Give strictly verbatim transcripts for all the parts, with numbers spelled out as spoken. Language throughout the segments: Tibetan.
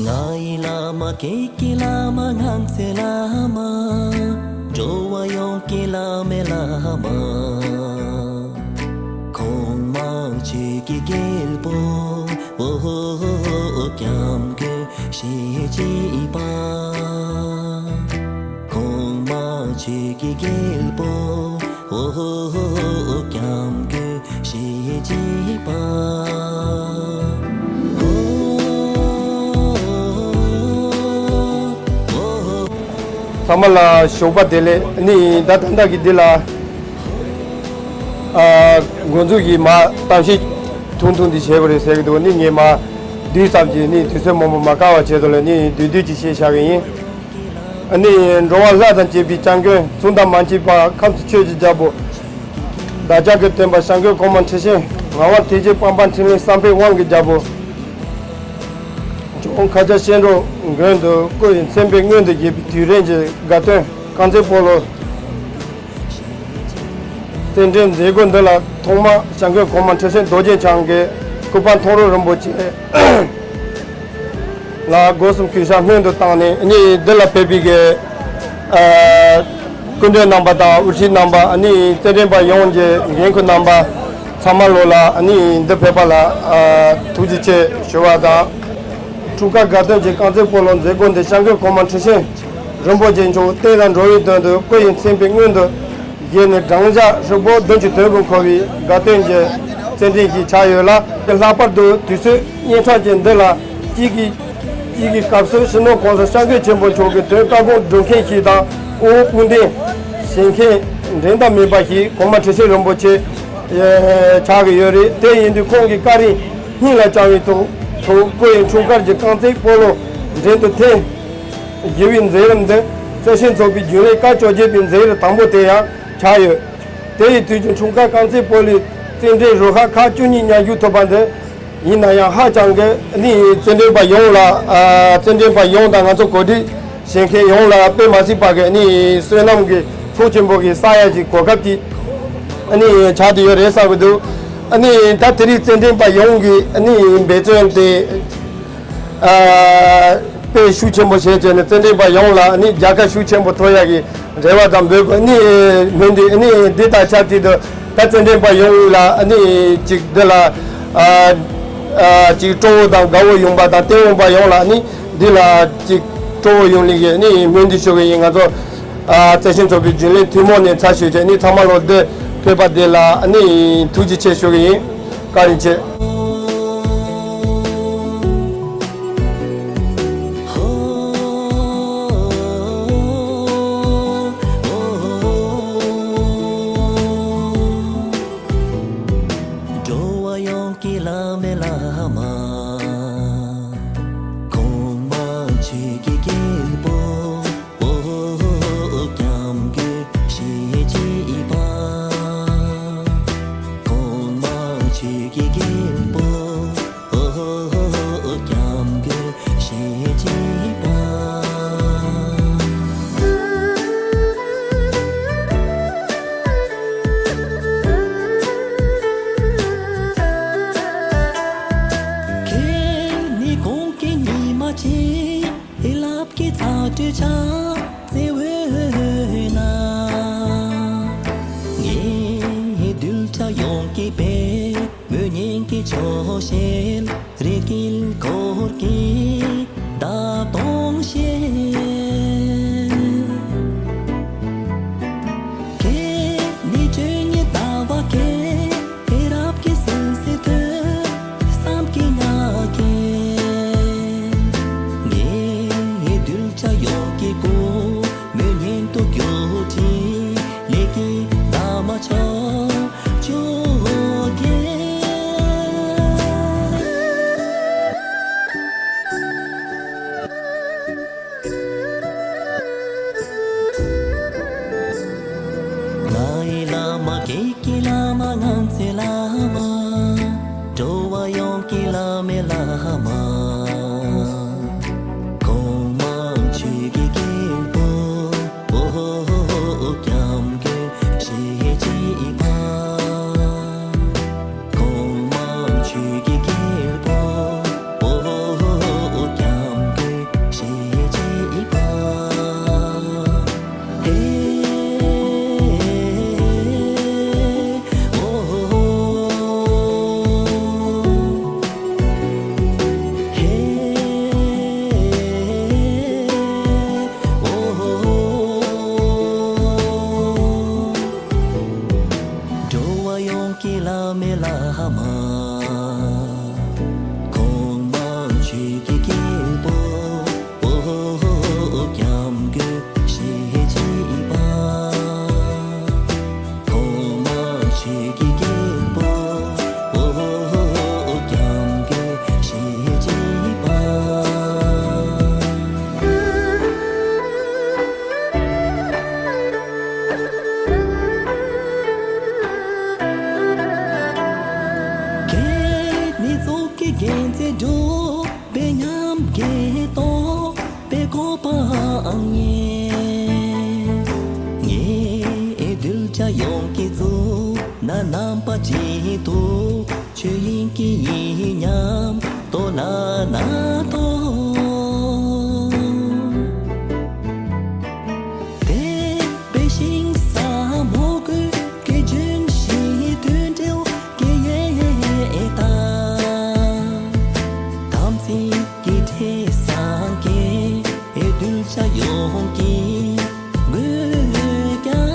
ང་ཡི་བླ་མ་ཀྱེ་ཀྱེ་བླ་མ་ང་ཚོའི་བླ་མ། འགྲོ་བ་ཡོངས་ཀྱི་བླ་མའི་བླ་མ། གོང་མ་ཆོས་ཀྱི་རྒྱལ་པོ། ཨོ་ཧོ་ཧོ་ཧོ། སྐྱབས་མགོན་ཞེས་བགྱི་བ། གོང་མ་ཆོས་ཀྱི་རྒྱལ་པོ། ཨོ་ཧོ་ཧོ་ཧོ། སྐྱབས་མགོན་ཞེས་བགྱི་བ། ཚང་མ་ལ་ཞོགས་པ་བདེ་ལེགས། ནི་ད་ད་ལྟ་གི་འདི་ལ་ཨ་འགོ་འཛུགས་ཀྱིས་མ་གཏམ་བཤད་ཐུང་ཐུང་འདི་བྱེད་དགོས་རེད་ཟེར་གི་འདུག་ནི་ངས་མ་དུས་ཙམ་གྱིས་ནི་དུས་ཚོད་མང་པོ་མ་བཀག་པ་བྱས་ཏེ་ལ་ནི་བསྡུས་བསྡུས་ཀྱིས་བཤད་བཞག་གི་ཡིན། ནི་འགྲོ་བ་ལྷ་དང་བཅས་པའི་སྐྱབས་མགོན། མཚུངས་ཟླ་མ་མཆིས་པ་ཁམས་སུ་ཆོས་ཀྱི་རྒྱལ་པོ། བདག་ཅག་གི་སྟོན་པ་སྐྱབས་མགོན་གོང་མ་ཁྲི་སྲོང་ངག་དབང་ཐུགས་རྗེ་དཔལ་འབར་འཕྲིན་ལས་བསམ་འཕེལ་དབང་གི་རྒྱལ་པོ། ཇོ་བོ་མཁའ་ཁྱབ་སྤྱན་རས་གཟིགས་མགོན་དུ་སྐུ་ཡི་མཚན་དཔེའི་མངོན་དུ་བཞད་པའི་དུས་རིམ་གྱི་དགའ་སྟོན་རྐང་རྩེད་སྤོ་ལོ། རྩེད་འགྲན་མཛད་སྒོ་འདི་ལ་ཐོག་མར་སྐྱབས་མགོན་གོང་མ་ཁྲི་སྲོང་རྡོ་རྗེ་འཆང་གི་སྐུ་པར་མཐོང་གྲོལ་རིན་པོ་ཆེ་ལ་སྒོ་གསུམ་གུས་ཕྱག་སྔོན་དུ་བཏང་ནས་ནི་འདི་ལ་ཕེབས་པའི་གི་ཨ་སྐུ་མགྲོན་རྣམ་པ་དང་དབུ་ཁྲིད་རྣམ་པ། ནི་རྩེད་འགྲན་པ་ཡོངས་ཀྱི་འགན་འཁུར་རྣམ་པ་ཚང་མ་ལོ་ལ་ནི་འདི་ཕེབས་པ་ལ་ཨ་ཐུགས་རྗེ་ཆེ་ཞུ་བ་དང་། འཁྲུངས་སྐར་དགའ་སྟོན་གྱི་རྐང་རྩེད་སྤོ་ལོ་མཛད་སྒོ་འདི་སྐྱབས་མགོན་གོང་མ་ཁྲི་སྲོང་རིན་པོ་ཆེ་མཆོག་བསྟན་དང་འགྲོ་བའི་དོན་དུ་སྐུ་ཡི་མཚན་དཔེའི་མངོན་དུ་བཞད་ནས་སྦྲང་ཆར་ཧྲིལ་པོ་བདུན་གྱི་དོན་དུ་འཁོར་བའི་དགའ་སྟོན་གྱི་རྩེད་འགྲན་ཞིག་ཆགས་ཡོད་ལ། ལྷག་པར་དུ་དུས་ཚོད་སྙན་གྲགས་ཅན་འདི་ལ་དཀྱིལ་གྱི་དཀྱིལ་གྱི་སྐབས་སུ་སྤྱི་ནོར་༸གོང་ས་༸སྐྱབས་མགོན་ཆེན་པོ་མཆོག་གི་དོན་བཀའ་དགོངས་སྒྲུབ་མཁན་ཞིག་དང་། དབུ་དཔུང་སྡེ་བཞེངས་མཁན་འགྲན་ཟླ་མེད་པ་ཞིག་གོང་མ་ཁྲི་སྲོང་རིན་པོ་ཆེ་ཆགས་ཀྱི་ཡོད་རེད། དེ་ཡིན་དུས་ཁོང་གི་བཀའ་དྲིན་སྙིང་ལ་བཅངས་པའི་ཐོག་ཐོག་སྐུ་ཡི་འཁྲུངས་སྐར་གྱི་རྐང་རྩེད་སྤོ་ལོ་འགྲན་བསྡུར་ཐེངས་བཞི་པའི་མཛད་རིམ་འདི་བརྩེ་ཆེན་ཚོགས་པའི་རྒྱུན་ལས་བཀའ་བཅོ་བརྒྱད་པའི་མཛད་རིམ་དང་པོ་དེ་ཡང་ཆགས་ཡོད། དེ་ཡི་དུས་ཀྱི་འཁྲུངས་སྐར་རྐང་རྩེད་སྤོ་ལོའི་རྩེད་འགྲན་རུ་ཁག་ཁག་བཅུ་གཉིས་མཉམ་ཞུགས་ཐུབ་པ་འདི་ཡིན་ན་ཡང་ཧ་ཅང་གི་ནི་རྩེད་འགྲན་པ་ཡོངས་ལ་ཨ་རྩེད་འགྲན་པ་ཡོངས་དང་ང་ཚོ་གོ་སྒྲིག་བྱེད་མཁན་ཡོངས་ལ་དཔེ་མ་སྲིད་པ་གི་ནི་བསོད་ནམས་ཀྱི་ཚོགས་ཆེན་པོ་གི་བསགས་ཡ་གི་གོ་སྐབས་ཅིག་ཨ་ནི་ཆགས་བསྡད་ཡོད་རེད་བསམ་གི་འདུག་ཨ་ནི་ད་དེ་རིང་རྩེད་འགྲན་པ་ཡོངས་ཀྱི་ཨ་ནི་འབད་བརྩོན་དེ་ཨ་དཔེ་ཤུགས་ཆེན་པོ་བྱས་བྱས་ནས་རྩེད་འགྲན་པ་ཡོངས་ལ་ཨ་ནི་རྒྱལ་ཁ་ཤུགས་ཆེན་པོ་ཐོབ་ཡ་གི་རེ་བ་དང་འབོད་སྐུལ་ཨ་ནི་སྨོན་འདུན། ཨ་ནི་འདི་དང་ཆབས་ཅིག་ཏུ་ད་རྩེད་འགྲན་པ་ཡོངས་ལ་ཨ་ནི་ཅིག་འདི་ལ་ཨ་ཨ་ཅིག་སྤྲོ་བོ་དང་དགའ་བོ་ཡོང་པ་དང་། བསྟན་འོང་པ་ཡོངས་ལ་ཨ་ནི་འདི་ལ་ཅིག་སྤྲོ་བོ་ཡོང་ལེ་གི་ཨ་ནི་སྨོན་འདུན་ཞུ་གི་ཡིན། ང་ཚོ་ཨ་རྩེད་ཆེན་ཚོགས་པའི་རྒྱུན་ལས་ཐུན་མོང་ནས་ཚར་ཞུས་བྱས་ཨ་ནི་ཚང་མ་ལོ་འདི་ཕེབས་པ་འདི་ལ་ཨ་ནི་ཐུགས་རྗེ་ཆེ་ཞུ་གི་ཡིན། བཀའ་དྲིན་ཆེ། འགྲོ་བ་ཡོངས་ཀྱི་བླ་མའི་བླ་མ། གོང་མ་ཆོས་ཀྱི་རྒྱལ་པོ། ཨོ་སྐྱབས་མགོན་ཞེས་བགྱི་བ། གོང་མ་ཆོས་ཀྱི་རྒྱལ་པོ། ཨོ་སྐྱབས་མགོན་ཞེས་བགྱི་བ། ཁྱེད་ནི་གོང་གི་ཉི་མ་ཆེ། ལྷ་བྲག་གི་ཚ་དྲོད་ཆགས་སེ་འོད་ན། ངའི་གདུལ་བྱ་ཡོངས་ཀྱི་དཔལ་མོས་སྙིང་གི་ཆོས་བཤད། རེ་སྐུལ་འཁོར་གྱི་བརྡ་གཏོང་བྱེད། ཁྱེད་ནི་ཆོས་ཉིད་ལྟ་བ་ཁྱེད། ཨེ་རབ་ཀྱི་སེམས་སུ་ཐོས་བསམ་གྱི་ཉག་གེ། ངའི་གདུལ་བྱ་ཡོངས་ཀྱི་སྐུ་མོས་སྙིང་དུ་གྱུར་ཅིག་ལས་ཀྱི་བླ་མ་ཕྱོགས་བཅུ་རྒྱལ། ང་ཡི་བླ་མ་ཀྱེ་ཀྱེ་བླ་མ་ང་ཚོའི་བླ་མ། འགྲོ་བ་ཡོངས་ཀྱི་བླ་མའི་བླ་མ། གོང་མ་ཆོས་ཀྱི་རྒྱལ་པོ། ཨོ་སྐྱབས་མགོན་ཞེས་བགྱི་བ། གོང་མ་ཆོས་ཀྱི་རྒྱལ་པོ། ཨོ་སྐྱབས་མགོན་ ཡོངས་ཀྱི་བླ་མའི་བླ་མ། གོང་མ་ཆོས་ཀྱི་སྐྱེས་བུ། སྐྱབས་མགོན་ཞེས་བགྱི་བ། གོང་མ་ཆོས་ཀྱི་སྐྱེས་བུ། སྐྱབས་མགོན་ཞེས་བགྱི་བ། ཁྱེད་ནི་ཚོགས་ཀྱི་རྒྱལ་མཚན་སྒྲོག་པའི་ཉམས་ཀྱི་ཏོག་པའི་བཀོད་པའང་ཉེ། ངའི་གདུལ་བྱ་ཡོངས་ཀྱི་གཙུག་ན་རྣམ་པ་གཅིག་ཏུ། ཆོས་དབྱིངས་ཀྱི་ཡིད་ཉམས་རྟོགས་ལ་ན་ཐོ། དད་པའི་ཞིང་ས་མོ་ཀུན་གྱི་ལྗོན་ཤིང་དོན་འགྲེལ་གྱི་ཡལ་ག། དམ་ཚིག་གི་འབྲས་བཟང་གི་གདུལ་བྱ་ཡོངས་ཀྱི་མགོན་སྐྱབས།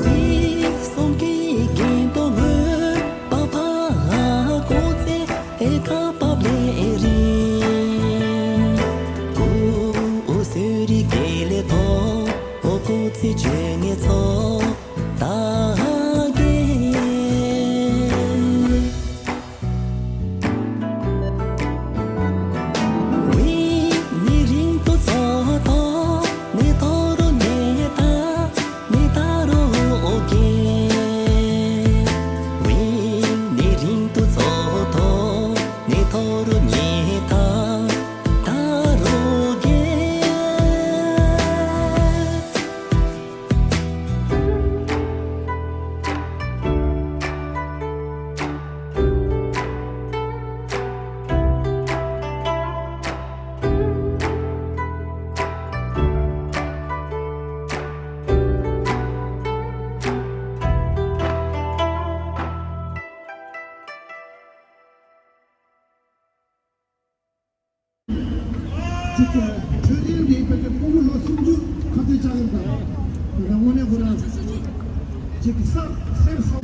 སྲིད་གསུམ་གྱི་རྒྱན་དུ་མངོན་པ་འཕགས་པ་སྐུ་ཚེ་ཁ་འབབ་ལས་རིང་། སྐུ་གསུང་ཐུགས་ཀྱི་དགེ་ལེགས་ཐོབ། སྐུ་ཚེ་བཅོ་ལྔའི་ཚོགས་བདག་གིས། དབུས་ནས་རིང་དུ་མཚོ་ཐོག་ནས་མཐོ་རུ་ཉལ་ཐ་ནས་ད་རུ་རྒྱས། དབུས་ནས་རིང་དུ་མཚོ་ཐོག་ནས་མཐོ་རུ་ཉལ་ཐ་ད་རུ་རྒྱས། ཅིག་ཆོས་ལྡན་འདས་དཔལ་གྱི་ཕོ་མོ་ལོ་སུམ་ཅུ་ཁ་ཐུག་ལྕགས་ལམ་དང་། དེ་དང་དངོས་གནས་ཁོ་རང་ཅིག་གི་ས་སེར་སོ།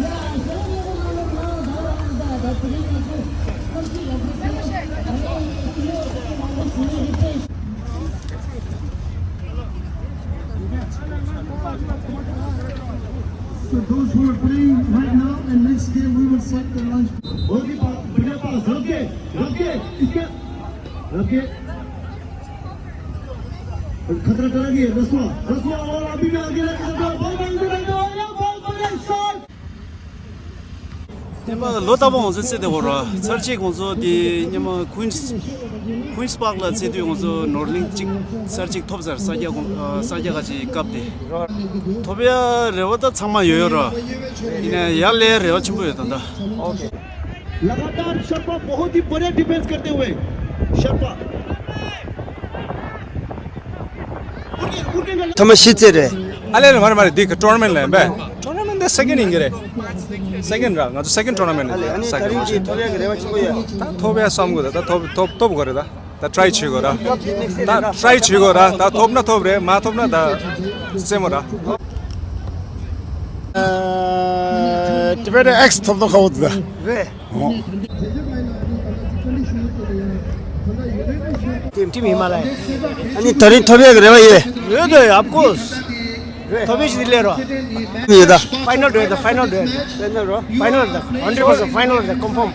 So those who are playing right now, and next game we will set the lunch. Bhoti pa, bhaiya pa, rap ke, rap ke, iske, rap ke. खतरा करेंगे, रसुआ, रसुआ और अभी भी आगे लग सकता है, बहुत आगे लग सकता है, बहुत बड़े शॉट। སྙེ་མ་ལོ་ལྟ་བུ་ང་ཚོ་རྩེ་དེ་བོ་ར་ཚར་གཅིག་ང་ཚོ་དེ་སྙེ་མ་ཀུན་སི་ཀུན་སི་པཱག་ལ་རྩེ་དུས་ང་ཚོ་ནོར་གླིང་གཅིག་ཚར་གཅིག་ཐོབ་ཚར། ས་རྒྱ་གུང་ས་རྒྱ་ག་ཅིག་སྐབས་དེ་ཐོབ་ཡ་རེ་བ་ད་ཚང་མ་ཡོད་ཡོད་ར། ཡིན་ན་ཡར་ལས་རེ་བ་ཆེན་པོ་ཡོད་ད་ད། लगातार शर्मा बहुत ही बढ़िया डिफेंस करते हुए शर्मा ཐོག་མ་ཤི་ཚེ་རེད། ཨ་ལེ་ལེ་མ་རེད་མ་རེད། འདི་གི་ཊོར་ནམེན་ལ་ཡིན་པས། ཊོར་ནམེན་འདི་སེ་ཀེན་ཡིན་གི་རེད། སེ་ཀེན་ར་ང་ཚོ་སེ་ཀེན་ཊོར་ནམེན་ཨ་ལེ་ཨ་ནི་ད་རིང་གི་ཐོབ་ཡག་གི་རེ་བ་ཆེན་པོ་ཡོད། ད་ཐོབ་ཡག་བསམ་གི་རེད། ད་ཐོབ་ཐོབ་ཐོབ་དགོས་རེད། ད་ད་ཊ་རའི་བྱེད་དགོས་ར། ད་ཊ་རའི་བྱེད་དགོས་ར། ད་ཐོབ་ན་ཐོབ་རེད། མ་ཐོབ་ན་ད་རྩེད་མོ་ར། ཨ། ཊི་བེ་ཊི་ཨེག་སི་ཐོབ་ཐོབ་ཁ་བོ་དུ་ད། རེད། ཊིམ་ཊིམ་ཧི་མ་ལ་ཡ། ཨ་ནི་ད་རིང་ཐོབ་ཡག་གི་རེ་བ་ཡོད། ཡོད་དོ། of course། ཐོབ་ཡག་ཞིག་སླེབས་རོགས། ཡོད་ད། ཕའི་ནལ་འགྲོ་ཡ་ད། ཕའི་ནལ་འགྲོ་ཡ་ད། ཕའི་ནལ་རོ། ཕའི་ནལ་ད། ཧན་ཌེཌ་པར་སེན་ཊི་ཕའི་ནལ་ད། ཀོན་ཕོམ།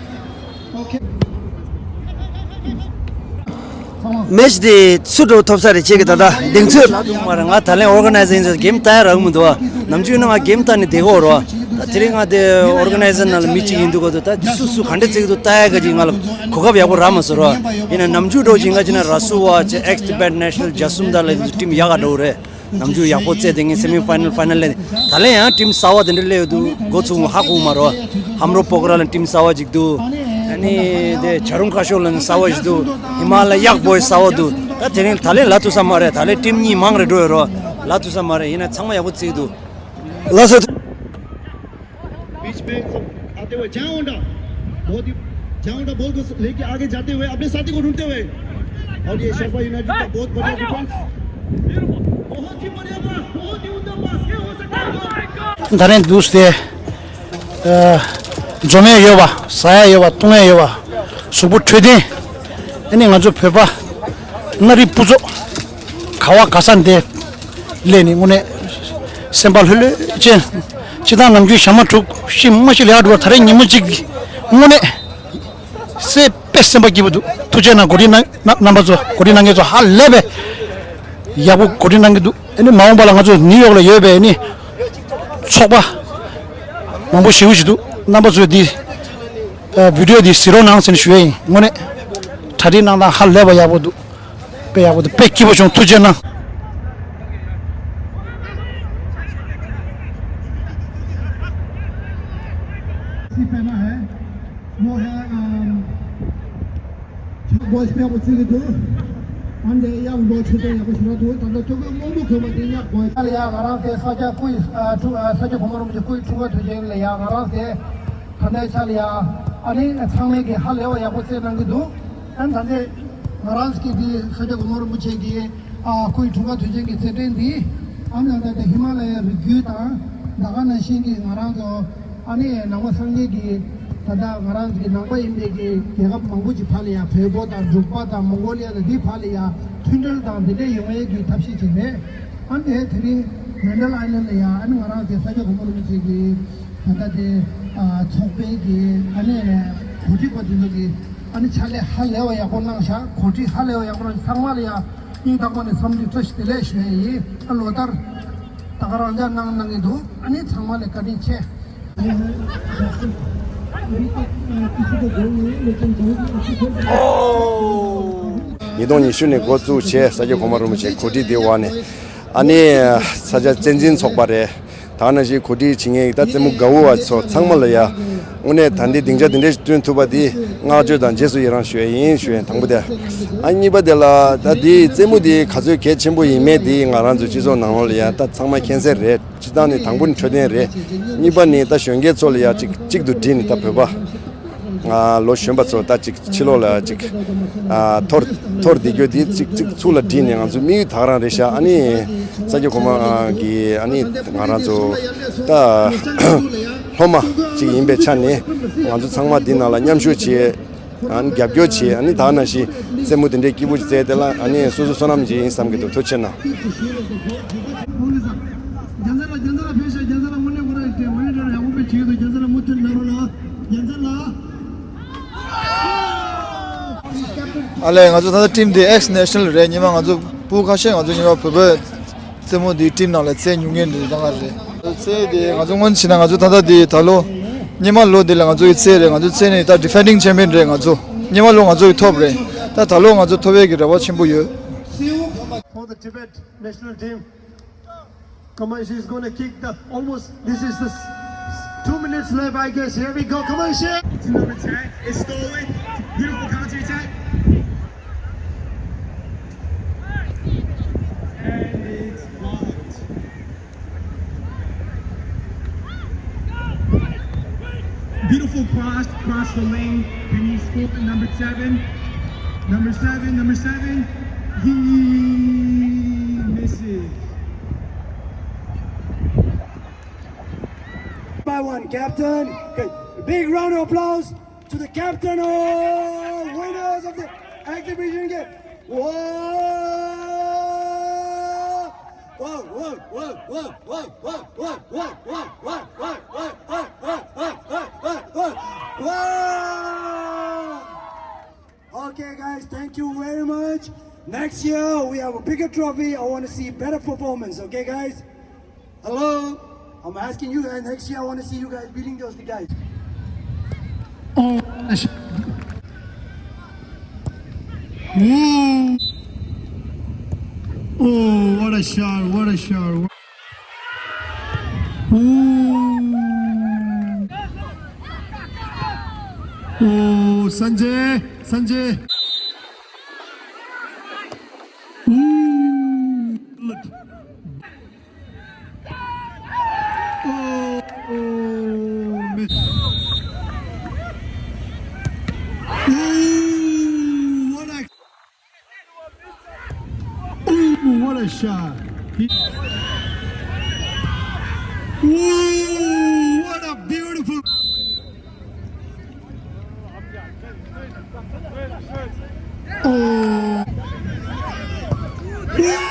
མེཆ་དེ་སུ་འགྲོ་ཐོབ་ས་རེད། ཁྱེད་ཀྱི་ད་ལྟ་གདེང་ཚོད། ལབ་དུས་མ་རེད། ང་ད་ལན་ཨོར་ག་ནའི་ཛར་ཡིན་ཙང་གེམ་ལྟ་ཡ་རག་མི་འདུག་བ། ནམ་རྒྱུན་ན་ང་གེམ་ལྟ་ནས་བསྡད་ཀྱི་ཡོད་རེད་བ། ད་དེ་རིང་ང་དེ་ཨོར་ག་ནའི་ཛར་ནང་ལ་མི་གཅིག་ཡིན་དུས་ག་དུས་ད་སུ་སུ་ག་འདྲ་རྩེ་གི་འདུག་ལྟ་ཡ་ག་ཅིག་ང་ལ་གོ་སྐབས་ཡག་པོ་རག་མ་སོང་རེད་བ། ཡིན་ན་ནམ་རྒྱུན་འདྲ་བོ་ཅིག་ང་བྱས་ན་ར་སུ་བ་ཅེ་ཨེག་སི་ཊི་བེཊ་ནེ་ཤ་ནལ་ཇཱ་སུམ་ད་ལ་ཊིམ་ཡག་ག་འདྲ་བོ་རེད། ནམ་རྒྱུན་ཡག་པོ་རྩེ་བསྡད་མཁན། སེ་མི་ཕའི་ནལ་ཕའི་ནལ་སླེབས། ད་ལན་ཡང་ཊིམ་གསར་བ་དེ་འདྲ་སླེབས་ཡོད་དུས་འགོ་ཚུགས་ཧ་གོ་མ་རེད། ཧམ་རོ་པོ་ཁ་ར་ལ་ཊིམ་གསར་བ་ཅིག་འདུག་ཨ་ནི་དེ་བྱ་རུང་ཁ་ཤོར་ལ་གསར་བ་ཞིག་འདུག་ཧི་མ་ལ་ཡག་པོ་གསར་བ་འདུག་ད་དེ་རིང་ད་ལན་ལབ་ཐུབ་ས་མ་རེད། ད་ལན་ཊིམ་གཉིས་མང་རེ་འགྲོ་ཡོད་རེད། ལབ་ཐུབ་ས་མ་རེད། ཡིན་ན་ཚང་མ་ཡག་པོ་རྩེ་གི་འདུག་ལགས་སོ། बीच में सब आते हुए जहाँ होंडा बहुत ही जाओ ना, बॉल को लेके आगे जाते हुए अपने साथी को ढूंढते हुए। और ये शेरपा यूनाइटेड का बहुत बढ़िया डिफेंस। बहुत ही बढ़िया पास, बहुत ही उम्दा पास। ये हो सकता है। ད་རེས་འདུག་སྟེ། ཨ། འཛོམས་ཡས་ཡོད་པ། ཟ་ཡས་ཡོད་པ། བཏུང་ཡས་ཡོད་པ། གཟུགས་པོ་འཕྲོད་བསྟེན། ཨ་ནི་ང་ཚོ་བོད་པ་མངའ་རིས་སྤུ་ཚོགས་ག་བ་ག་ས་འདི་སླེབས་ནས་དངོས་གནས་སེམས་པ་ལྷོད་ལྷོད་ཅན། སྤྱིར་བཏང་ནམ་རྒྱུན་ཞག་མ་དྲུག་བཞི་མ་ཞིག་ལས་ཀ་འགྲོ་བ། ད་རེས་ཉིན་མོ་གཅིག་དངོས་གནས་སེ་དཔེ་སེམས་པ་སྐྱིད་པོ་འདུག། ཐུགས་རྗེ་གནང་། གོ་སྒྲིག་གནང་། རྣམ་པ་ཚོ། གོ་སྒྲིག་གནང་མཁན་ཚོ་ཧ་ལས་པའི་ཡག་པོ་གོ་སྒྲིག་གནང་གི་འདུག། ཨ་ནི་མ་འོངས་པ་ལ་ང་ཚོ་ནིའུ་ཡོག་ལ་ཡོད་པའི་ཨ་ནི་ཚོགས་པ་མང་པོ་ཞེ་པོ་ཞིག་འདུག། རྣམ་པ་ཚོས་འདི་ཨ་བི་ཌི་ཡོ་འདི་གཟིགས་རོགས་གནང་ཟེར་ནས་ཞུ་ཡས་ཡིན། དངོས་གནས་གྲ་སྒྲིག་གནང་སྟངས་ཧ་ལས་པ་ཡག་པོ་འདུག། དཔེ་ཡག་པོ་འདུག། དཔེ་སྐྱིད་པོ་བྱུང་། ཐུགས་རྗེ་གནང་། བོ་ཡིས་དཔེ་ཡག་པོ་བརྩི་གི་འདུག། ཨ་ནི་དེ་གཡག་ལོ་ཆེ་དོན་ཡག་པོ་ཞེ་དྲག་འདུག། ད་ལྟ་ཁྱོད་ཀྱི་སྔོན་པོ་གྱོན་པ་དེ་གཡག་དགོས། ཨ་ལ་ཡ། ང་རང་དེ་ས་སྐྱ་སྐུ་ཡི་ཨ་ཁྲུ་ཨ་ས་སྐྱ་གོང་མ་རིན་པོ་ཆེ་སྐུ་ཡི་འཁྲུངས་སྐར་དུས་ཆེན་ལ་ཡ། ང་རང་དེ་ད་ལྟའི་ཆ་ལ་ཡ། ཨ་ནི་ཚང་མས་ཀྱི་ཧ་ལས་པ་ཡག་པོ་བརྩི་གནང་གི་འདུག། ཨ་ནི་ད་ལྟའི་ང་རང་གི་དེ་ས་སྐྱ་གོང་མ་རིན་པོ་ཆེ་གི་ཨ་སྐུ་ཡི་འཁྲུངས་སྐར་དུས་ཆེན་གྱི་རྩེད་འགྲན་འདི། ཨ་ནི་ད་ལྟ་ཧི་མ་ལ་ཡའི་རི་རྒྱུད་དང་ད་ག་ནང་བཞིན་གྱི་ང་རང་ཚོ། ཨ་ནི་ནང་པ་སངས་རྒྱས་ཀྱི་ད་ལྟ་ང་རང་ཚོ་གི་ནང་པ་ཡིན་པའི་གི་རྒྱལ་ཁབ་མང་པོ་ཅིག་ཕར་ལ་ཡ། བལ་པོ་དང་འབྲུག་པ་དང་མོང་གོ་ལི་ཡ་དང་འདི་ཕར་ལ་ཡ་མཐུན་སྒྲིལ་དང་འདི་འདྲ་ཡོང་ཡས་ཀྱི་ཐབས་ཤེས་ཅིག་རེད། ཨ་ནི་དེ་རིང་མན་ཌལ་ཨའི་ལན་ལ་ཡ། ཨ་ནི་ང་རང་ཚོའི་ས་སྐྱ་གོང་མ་རིན་པོ་ཆེ་གི་ད་ལྟ་དེ་ཨ་ཚོགས་པའི་གི་ཨ་ནི་གོ་སྒྲིག་པ་དེ་ཚོ་གི་ཨ་ནི་ཕྱག་ལས་ཧ་ལས་པ་ཡག་པོ་གནང་ཤག། གོ་སྒྲིག་ཧ་ལས་པ་ཡག་པོ་གནང་། ཚང་མ་ལ་ཡ་སྙིང་ཐག་པ་ནས་འཚམས་འདྲི་བཀྲ་ཤིས་བདེ་ལེགས་ཞུ་ཡས་ཡིན། ཨ་ལོ་ལྟར་ད་ག་རང་འཇགས་གནང་གནང་གི་འདུག། ཨ་ནི་ཚང་མ་ལ་བཀའ་དྲིན་ཆེ། ཉིས་སྟོང་ཉི་ཤུ་ནས་འགོ་བཙུགས་བྱས། ས་སྐྱ་གོང་མ་རིན་པོ་ཆེ་གོ་སྒྲིག་དེ་འོག་ནས། ཨ་ནི་ས་སྐྱ་བསྟན་འཛིན་ཚོགས་པ་རེད། ད་ནང་བཞིན་གོ་སྒྲིག་བྱེད་མཁན་ད་རྩེད་མོ་དགའ་བོ་བ་ཚོ་ཚང་མ་ལ་ཡ། དངོས་གནས་ད་འདི་སྡིངས་ཆ་དེ་འདྲ་ཞིག་བསྐྲུན་ཐུབ་པ་འདི་བསྔགས་བརྗོད་དང་རྗེས་སུ་ཡི་རང་ཞུ་ཡ་ཡིན་ཞུ་ཡ་དང་པོ་དེ། ཨ་གཉིས་པ་དེ་ལ་ད་འདི་རྩེད་མོ་འདི་ག་ཚོད་གལ་ཆེན་པོ་ཡིན་མེད་འདི་ང་རང་ཚོ་སྤྱི་ཚོགས་ནང་ལོགས་ལ་ཡ་ད་ཚང་མ་མཁྱེན་གསལ་རེད། སྤྱིར་བཏང་ནི་དང་པོ་ནི་འཕྲོད་བསྟེན་རེད། གཉིས་པ་ནི་ད་གཞོན་སྐྱེས་ཚོ་ལ་ཡ་གཅིག་གཅིག་ཏུ་བསྒྲིལ་ནས་ད་བོད་པ། ང་ལོ་གཞོན་པ་ཚོ་ད་ཅིག་ཕྱི་ལོགས་ལ་ཅིག་ཨ་འཐོར་འཐོར་བསྡད་རྒྱུ་དེ་ཅིག་ཅིག་ཚུར་ལ་བསྒྲིལ་ནས། ང་ཚོ་དམིགས་ཡུལ་ད་ག་རང་རེད་ཤག། ཨ་ནི་ས་སྐྱ་གོང་མ་གི་ཨ་ནི་ང་རང་ཚོ་ད་སློབ་མ་ཅིག་ཡིན་པའི་ཆ་ནས་ང་ཚོ་ཚང་མ་འདི་ནང་ལ་མཉམ་ཞུགས་བྱས། ཨ་ནི་རྒྱབ་སྐྱོར་བྱས། ཨ་ནི་ད་ག་ནང་བཞིན་རྩེད་མོ་དེ་འདྲའི་སྐྱིད་པོ་ཅིག་རྩེས་དེ་ལ་ཨ་ནི་སོ་སོ་བསོད་ནམས་ཅིག་ཡིན་བསམ་གྱི་འདུག། ཐུགས་རྗེ་གནང་། རྒྱལ་མཚན་ལགས། རྒྱལ་མཚན་ལགས་ཕེབས་ཤག། རྒྱལ་མཚན་ལགས་དངོས་གནས་ཁོ་རང་གི་མོ་ནི་ཊར་ཡག་པོ་དཔེ་བྱེད་ཀྱི་འདུག། རྒྱལ་མཚན་ལགས་མུ་མཐུད་ན་རོགས་གནང་། རྒྱལ་མཚན་ལགས། ཨ་ལས། ང་ཚོ་ད་ལྟ་ཊིམ་འདི་ཨེགས་ནེ་ཤ་ནལ་རེད། སྔོན་མ་ང་ཚོ་བུ་ཁ་ཤས། ང་ཚོ་སྔོན་མ་བོད་པའི་རྩེད་མོ་འདིའི་ཊིམ་ནང་ལ་རྩེད་མྱོང་མཁན་འདི་ད་ག་རེད། རྩེད་འདི་ང་ཚོ་སྔོན་བྱས་ན་ང་ཚོ་ད་ལྟ་འདི་ད་ལོ་སྔོན་མ་ལོ་འདི་ལ་ང་ཚོ་གི་རྩེད་རེད། ང་ཚོ་རྩེད་ནས་ད་ཌི་ཕེན་ཌིང་ཆེམ་པིན་རེད། ང་ཚོ་སྔོན་མ་ལོ་ང་ཚོ་གི་ཐོབ་རེད། ད་ད་ལོ་ང་ཚོ་ཐོབ་ཡས་ཀྱི་རེ་བ་ཆེན་པོ་ཡོད། For the Tibet national team. Come on, she's gonna kick the almost. This is the s- s- two minutes left, I guess. Here we go. Come on, Shane. It's another attack. It's stolen. Beautiful counter attack. And it's blocked. Beautiful cross, cross the lane. Can you score? Number seven. Number seven, number seven. He misses. By one, captain. Okay. Big round of applause to the captain of winners of the exhibition game. Whoa! Whoa, whoa, whoa, whoa. Okay, guys, thank you very much. Next year, we have a bigger trophy. I want to see better performance. Okay, guys? Hello? I'm asking you guys, next year I want to see you guys beating those guys. Oh, what a shot. Ooh. Oh, what a shot, what a shot. Ooh. Oh, Sanjay, Sanjay. Ooh. Look. Oh, oh, miss. Shot. He- Ooh, what a beautiful. Oh. Ooh.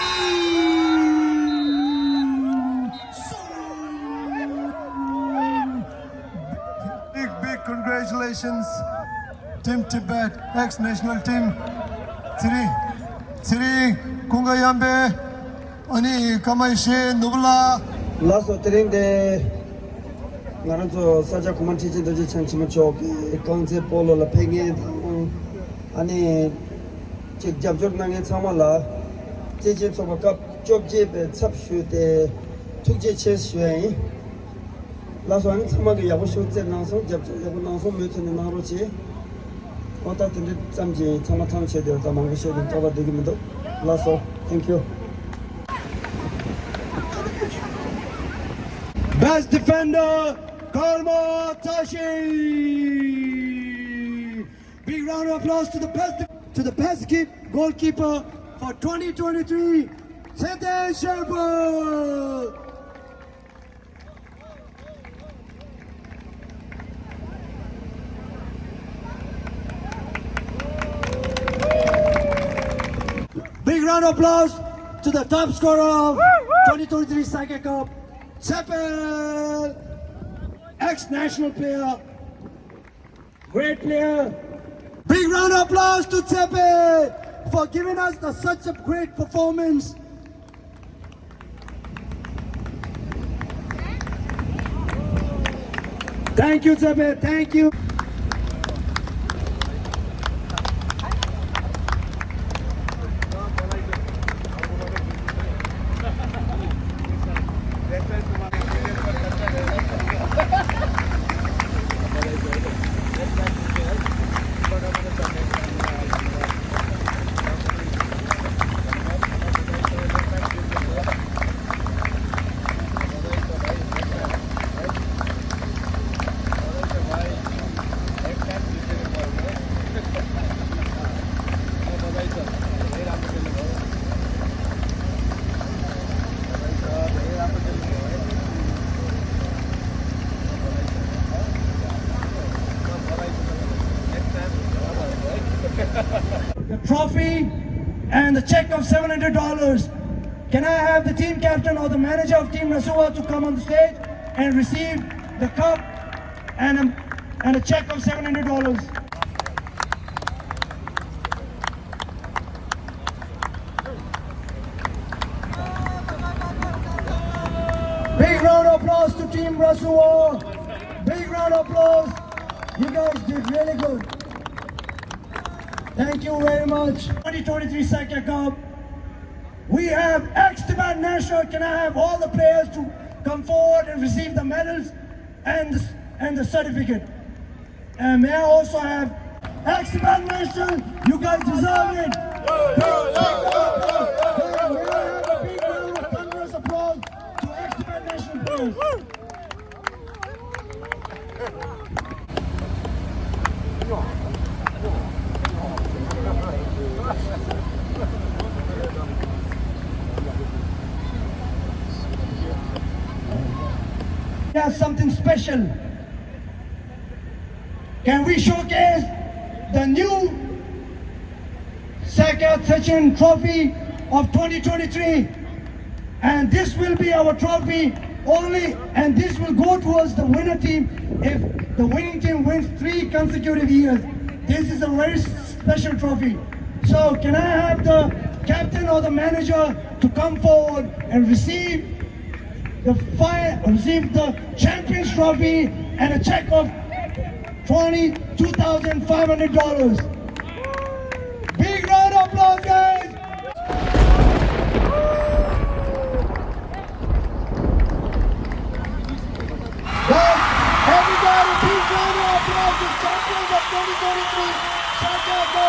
Big, big congratulations, Team Tibet, ex national team. ཚེ་རིང་། ཚེ་རིང་། ཀུན་དགའ་གཡང་འཕེལ། ཨ་ནི་ཀརྨ་ཡེ་ཤེས་ནོར་བུ་ལགས། ལགས་སོ། དེ་རིང་འདི་ང་རང་ཚོ་ས་སྐྱ་གོང་མ་ཁྲི་ཆེན་རྡོ་རྗེ་འཆང་ཆེན་པོ་མཆོག་གི་རྐང་རྩེད་སྤོ་ལོ་ལ་ཕེབས་མཁན་དང་། ཨ་ནི་ཅིག་རྒྱབ་སྐྱོར་གནང་མཁན་ཚང་མ་ལ་རྩེད་འགྲན་ཚོགས་པ་སྐབས་བཅོ་བརྒྱད་པའི་ཚབ་ཞུས་ཏེ་ཐུགས་རྗེ་ཆེ་ཞུ་ཡ་ཡིན། ལགས་སོ། ཨ་ནི་ཚང་མ་གིས་ཡག་པོ་ཞིག་རྩེད་གནང་སོང་། རྒྱབ་སྐྱོར་ཡག་པོ་གནང་སོང་། མུ་མཐུད་ནས་གནང་རོགས་གྱིས། ཨོ་ད་དེ་འདྲ་ཙམ་གྱིས་ཚང་མ་ཐང་ཆད་དེ་ད་མང་པོ་བཤད་དེ་ཏག་ཏག་བསྡད་ཀྱི་མི་འདུག་ལགས་སོ། Thank you. Best defender, Karma Tashi. Big round of applause to the best, to the best keep, goalkeeper for twenty twenty-three, Tseten Sherpa. Big round of applause to the top scorer of twenty twenty-three Sakya Cup, Tsepel, ex-national player, great player. Big round of applause to Tsepel for giving us the, such a great performance. Thank you, Tsepel. Thank you. The trophy and the check of seven hundred dollars. Can I have the team captain or the manager of Team Rasuwa to come on the stage and receive the cup and a, and a check of seven hundred dollars? Big round of applause to Team Rasuwa. Big round of applause. You guys did really good. Thank you very much. Twenty twenty-three Sakya Cup. We have ex-Tibet national. Can I have all the players to come forward and receive the medals and the, and the certificate? And may I also have ex-Tibet national? You guys deserve it. May I have a big round of thunderous applause to ex-Tibet national players? We have something special. Can we showcase the new Sakya Tseten Trophy of twenty twenty-three? And this will be our trophy only, and this will go towards the winner team if the winning team wins three consecutive years. This is a very special trophy. So can I have the captain or the manager to come forward and receive the fi-, receive the Champions Trophy and a check of twenty, two thousand five hundred dollars. Big round of applause, guys. Guys, everybody, big round of applause to champions of twenty twenty-three Sakya Cup.